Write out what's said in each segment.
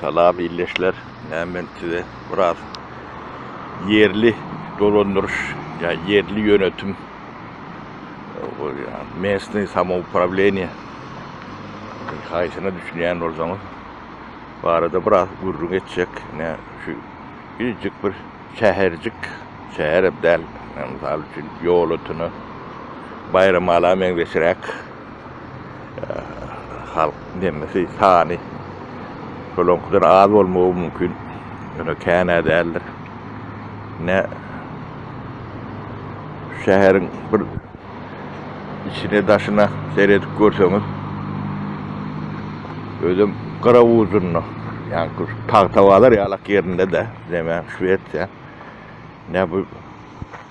Salam ildeşler. Näme men size biraz ýerli dolandyryş ýa ýerli ýönetim местный samoupravleniýe haýsyna düşünýän bolsaňyz barada biraz gürrüň etjek. Ine şu kiçijik bir şäherjik, şäherem däl, mysal üçin Ýolötene, Baýramala meňzeşräk halk nemesi sany şolaňkydan az bolmagy mümkin. Ýöne kän-ä däldir. Ne şäheriň bir içine daşyna seredip görseňiz özem gyra ujunda ýaňky Tagtabazar ýalak ýerinde-de neme Şwesiýa ne bu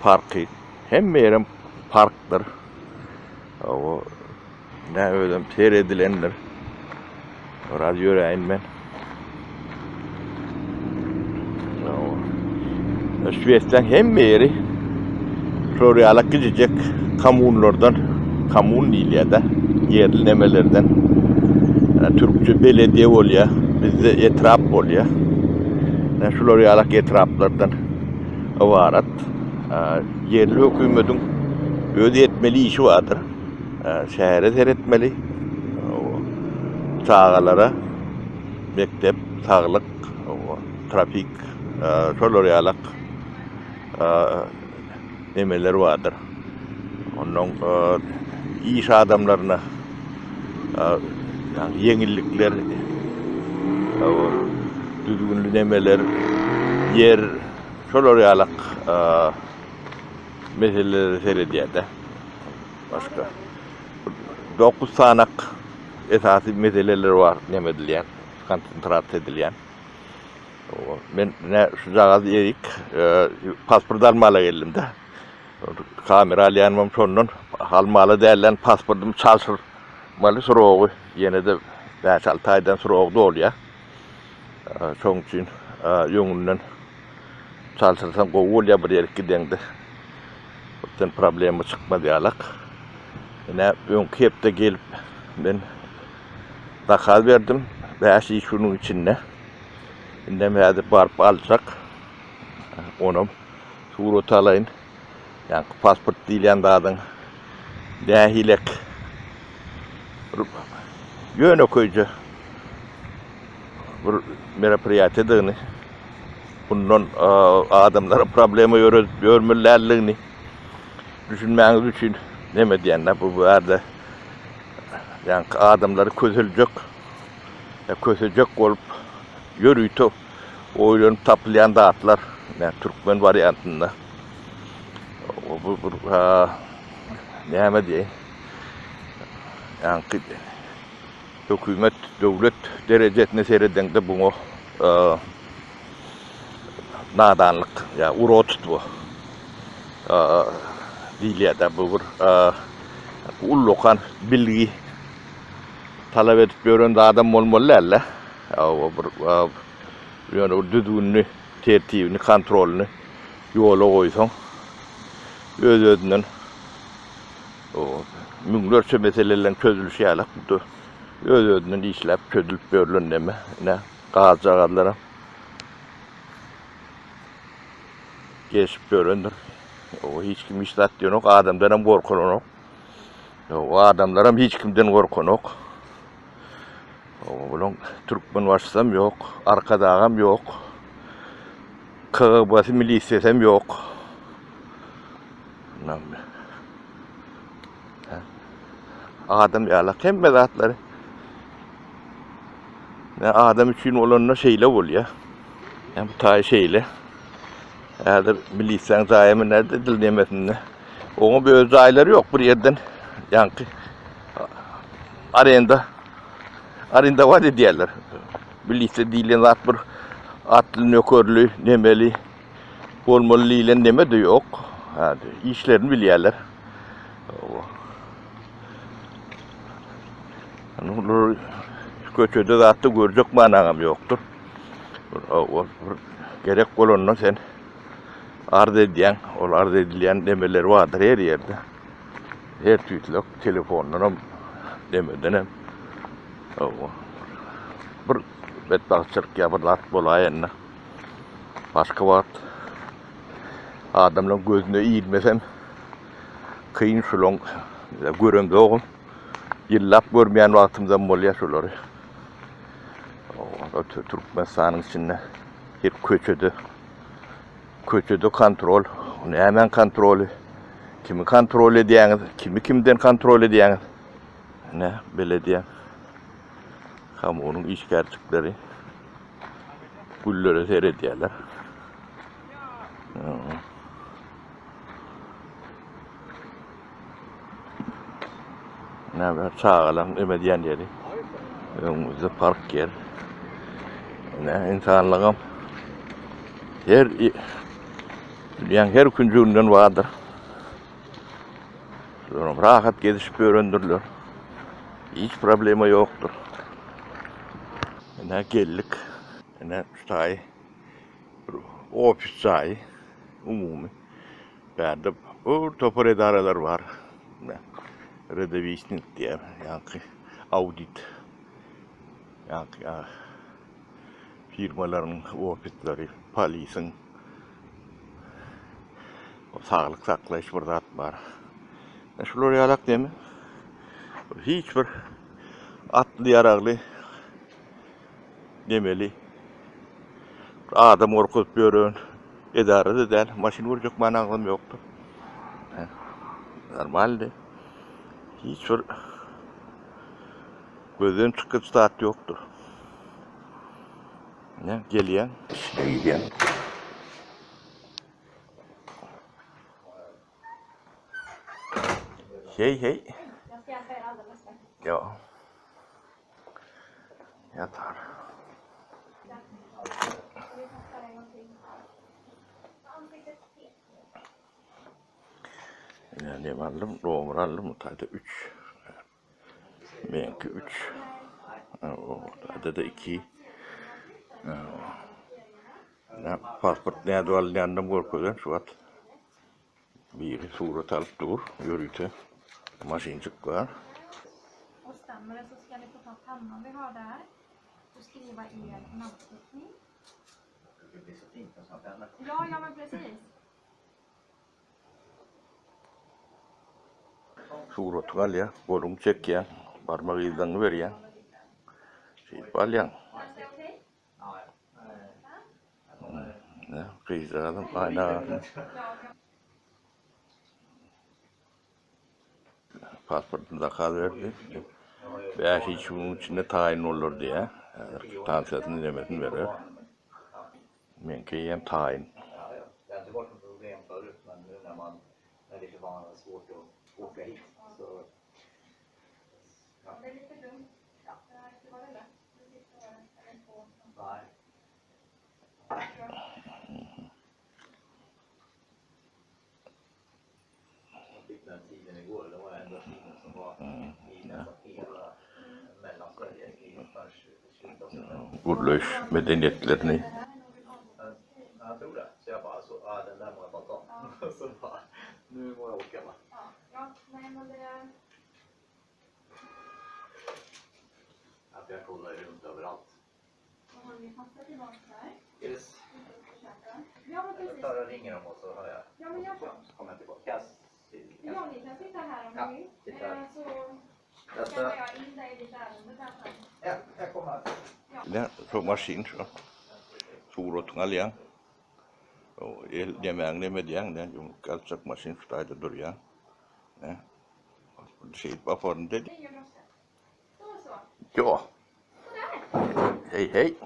parky hemme ýerem parkdyr. O ne özem seredilendir. Biraz ýöräýin men. Şwesiýanyň hemme ýeri şol ýaly kiçijek kommunlardan, kommun diýilýär-de, ýerli nemelerden. Türkçe belediye bolýar, bizde etrap bolýar. Şular ýaly etraplardan ybarat. Ýerli hökümetiň öz etmeli işi bardyr. Şähere seretmeli, çagalara mekdep, saglyk, trafik, şolar ýalak nemeler bardyr. Ondan iş adamlaryna ýeňillikler, düzgünli nemeler, ýer, şolar ýalak meselelere seredýär-de. Başga 9 sanak esasy meseleler bar neme edilýän, konsentrasiýa edilýän. Men ne şujagaz erik e, pasport almala geldim-de. Kamera alýanmam şondan almaly dälden pasportymy çalşyrmaly srogy ýene-de 5-6 aýdan srog dolýar. E, şoň üçin e, öňünden çalşyrsaň gowy bolýar bir ýere gideňde. Birden problema çykmaz ýalak. Ine öňki hepde gelip men zakaz berdim. 5 iş günüň içinde. Indem häzir baryp aljak. Onam surat alaýyn. Ýaňky pasport diýilýän zadyň nähilek bir ýönekeýje bir meropriýatiýadygyny bundan adamlara problema ýöredip ýörmeli däldigini düşünmäňiz üçin neme diýende bu bu ýerde ýaňky adamlary köseljek kösejek bolup ýörite oýlanyp tapylýan zatlar näme türkmen wariantynda bu bir näme diýeýin ýaňky Hökümet, döwlet derejesine seredeňde buňa nadanlyk ýa urotstwo diýilýär-de. Bu bir ullakan bilgi talap edip ýören zadam bolmaly däl-de. Bir ýöne bir düzgünini, tertibini, kontrolyny ýola goýsaň, öz-özünden Müňlerçe meseleleriň çözülişi ýaly bu öz-özünden işläp çözülip ýörlen neme. Ine, gazjagazlaram geçip ýörendir. O hiç kim hiç zat diýenok, adamdan hem gorkulanok. O adamlaram hiç kimden gorkanok. O bulaň Türkmenbaşysam ýok, Arkadagam ýok. KGB-sy, milisiýasam ýok. Adam ýalak hemme zatlary. Ne adam üçin bolanda şeýle bolýar. Ýa bu taý şeýle. Häzir milisiýaň jaýy näde dil nemesinde. Oňa bir öz jaýlary ýok bir ýerden. Ýaňky arenda arendawat edýärler. Milisiýa diýlen zat bir atly nökerli, nemeli Bolmaly diýlen neme-de ýok. Hadi, işlerini bilýärler. Olar köçede zatda görjek manaňam ýokdur. Bir gerek bolanda sen arz edýäň. Ol arz edilýän nemeler bardyr her ýerde. Her tüýtlek telefondan hem, nemeden hem. Bir. betbagtçylyk ýa bir zat bolaýanda başga wagt adamlaryň gözüne ilmesem kyn şulaň göremzogam. Ýyllap görmeýän wagtymyzam bolýar şulary. Türkmenistanyň içinde her köçede köçede kontrol. Nämäň kontroly? Kimi kontrol edýäňiz? Kimi kimden kontrol edýäňiz? Ne belediýe kamunyň işgärçikleri güllere seredýärler. Näme çagalaryň em edýän ýeri. Öňümizde park ýer. Ne insanlygam her dünýäň her künjeginden bardyr. Şularam rahat gezişip ýörendirler. Hiç problema ýokdur. Ine geldik. Ine şu taýy bir ofis jaýy umumy. Bärde bir topar edaralar bar. Redowisnik diýýär, ýaňky audit. Ýaňky firmalaryň ofisleri, polisiň saglyk saklaýyş bir zat bar. Şular ýalak demi. Hiç bir atly ýaragly Nemeli. Bir adam gorkuzyp ýören edara-da däl. Maşyn görjek manaňyzam ýokdur. Normaldy. Hiç bir gözden çykyp zat ýokdur. Ne gelýän? Içine girýän. Hey hey. Ja. Ýatar. Ine nem aldym, domur aldym, bu taýda 3. Meňki 3. O taýda-da 2. Ne pasport nädip alynýanyny görkezen şu wagt. Biri surat alyp dur, ýörite maşynjyk bar. Och stämmer det så ska ni få ta pennan vi har där och skriva er namnteckning. Det blir så fint med såna pennor. Ja, ja men precis. Suratyňy alýar, goluňy çekýär, barmak yzlaryňy berýär. Şeýdip alýaň. Känns det okej? Ne, gyzjagazam aýna garşy. Pasportyny zakaz berdi. Bäş iş günüň içinde taýyn bolar diýýär. Häzir kwitansiýasyny nemesini berer. Meňki eýýäm taýyn. Gürleýiş medeniýetlerini. Ine şu maşyn şu. Suratyňy alýaň. El nemäňi neme edýäň, ine ýumruk ýalyjak maşyn şu taýda durýar. Ine. Şeýdip aparyn dedi. Ýo. Hej hej.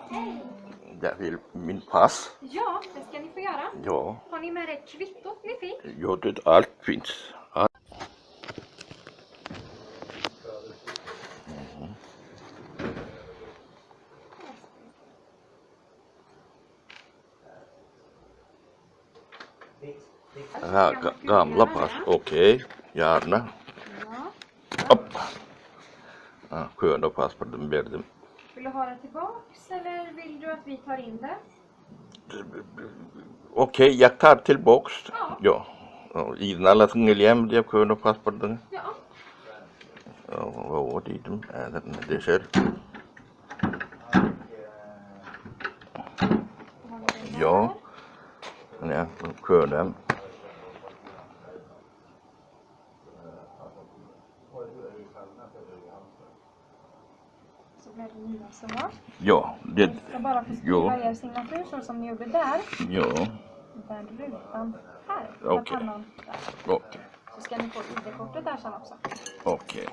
Där vill min pass. Ja, det ska ni få göra. Ja. Har ni med er kvittot ni fick? Ja, det allt finns. Allt. Ha, gamla pass. Okej, gärna. Hop. Ha, köne pasportumy berdim. Vill du ha det tillbaks eller vill du att vi tar in det? Okej, jag tar tillbaks. Ja. Ja. Yzyna alasyň gelýärmi diýip köne pasportuňy? Ja. Hawa diýdim. Häzir deşer. Ja. Ine, bu könem. Så blev det nya så. Ja, det... Jag ska bara få skriva Ja. er signatur så som ni gjorde där. Ja, Den rutan här. Med Okej. pennan där. okej. Så ska ni få ID-kortet där sen också. Okej.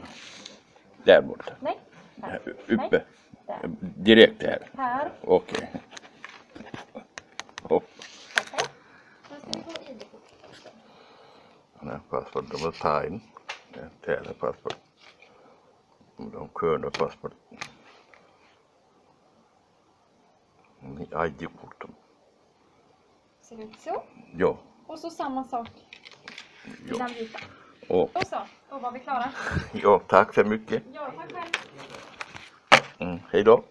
Där borta. Nej. Här. Uppe. Där. Direkt här. Här. Okej. Hopp. Okej. Sen ska vi få ID-kortet också. Ne, pasportymyz taýyn. Täze pasport. Bulam köne pasport. ID kortum. Ser ut så. Ja. Och så samma sak i Ja. den vita. Och, Och så, då var vi klara. ja, tack så mycket. Ja, tack själv. Mm, hej då.